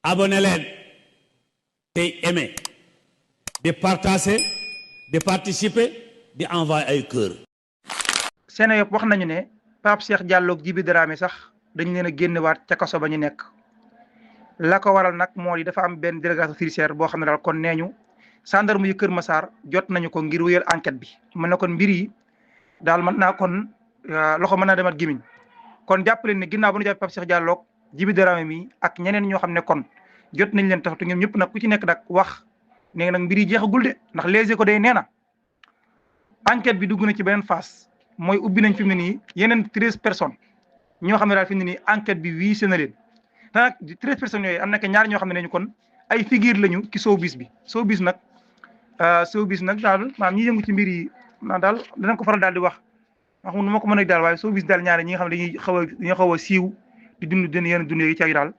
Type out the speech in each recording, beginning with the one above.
abonné leen tey aimé di partager di participer di envoyer ay cœur. Seneweb wax nañu ne Pape Cheikh Diallo ak Djiby Dramé sax dañ leen a génnewaat ca kaso ba ñu nekk la ko waral nag moo di dafa am benn délégation judiciaire boo xam ne daal kon nee ñu gendarme yu Kër Massar jot nañu ko ngir wéyal enquête bi mën na kon mbir yi daal mën naa kon loxo mën naa demat gémmiñ kon jàppale ne ginnaaw ba ñu jàpp Pape Cheikh Diallo ak Djiby Dramé mi ak ñeneen ñoo xam ne kon jot nañ leen tax te ñoom ñëpp nag ku ci nekk nag wax ne nag mbir yi jeexagul de ndax Les Échos day nee na enquête bi dugg na ci beneen phase mooy ubbi nañ fi mu ne nii yeneen 13 personnes ñoo xam ne daal fi mu ne nii enquête bi wiise na leen te nag 13 personnes yooyu am na ñaar ñoo xam ne kon ay figure lañu ci showbiz bi showbiz nag daal maanaam ñi yëngu ci mbir yi daal danañ ko faral daal di wax wax nu ma ko mën a daal waaye showbiz daal ñaari ñi nga xam ne dañuy xaw a siiw di dund yenn dund yi ci aju daal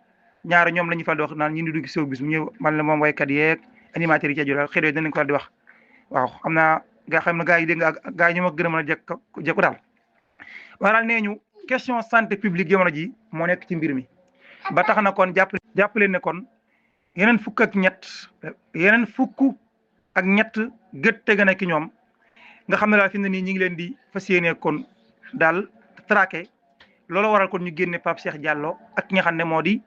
ñaari ñoom la ñuy faral di wax naan ñi di dugg showbiz mu ñëw man la moom waykat yeeg animateurs yi ci aju daal xëy na danañ ko daal di wax waaw xam naa nga xam ne gars yi dégg nga gars yi ñoo ma gën a mën a jekku daal waaye daal nee ñu question santé publique jamono ji moo nekk ci mbir mi ba tax na kon jàppale ne kon yeneen fukk ak ñett gët tege na ki ñoom nga xam ne daal fi mu ne nii ñu ngi leen di fas yéene kon daal traqué loolu waral kon ñu génne Pape Cheikh Diallo ak ki nga xam ne moo di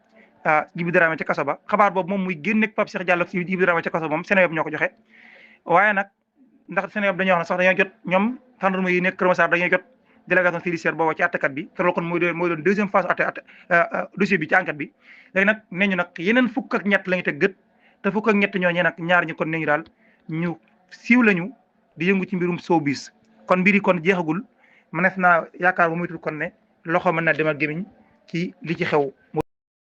Djiby Dramé ca kaso ba xabaar boobu moom muy génne Pape Cheikh Diallo ak Djiby Dramé ca kaso moom Seneweb ñoo ko joxe waaye nag ndax Seneweb dañuy wax ne sax dañoo jot ñoom gendarme yi nekk Kër Massar dañuy jot délégation judiciaire boobu ci àttekat bi te loolu kon mooy doon deuxième phase dossier bi ci enquête bi léegi nag nee ñu nag yeneen fukk ak ñett la ñu teg gët te fukk ak ñett ñooñee nag ñaar ñi kon nee ñu daal ñu siiw lañu di yëngu ci mbirum showbiz kon mbir yi kon jeexagul mënees naa yaakaar bu muytul kon ne loxo mën na dem ak gémmiñ ci li ci xew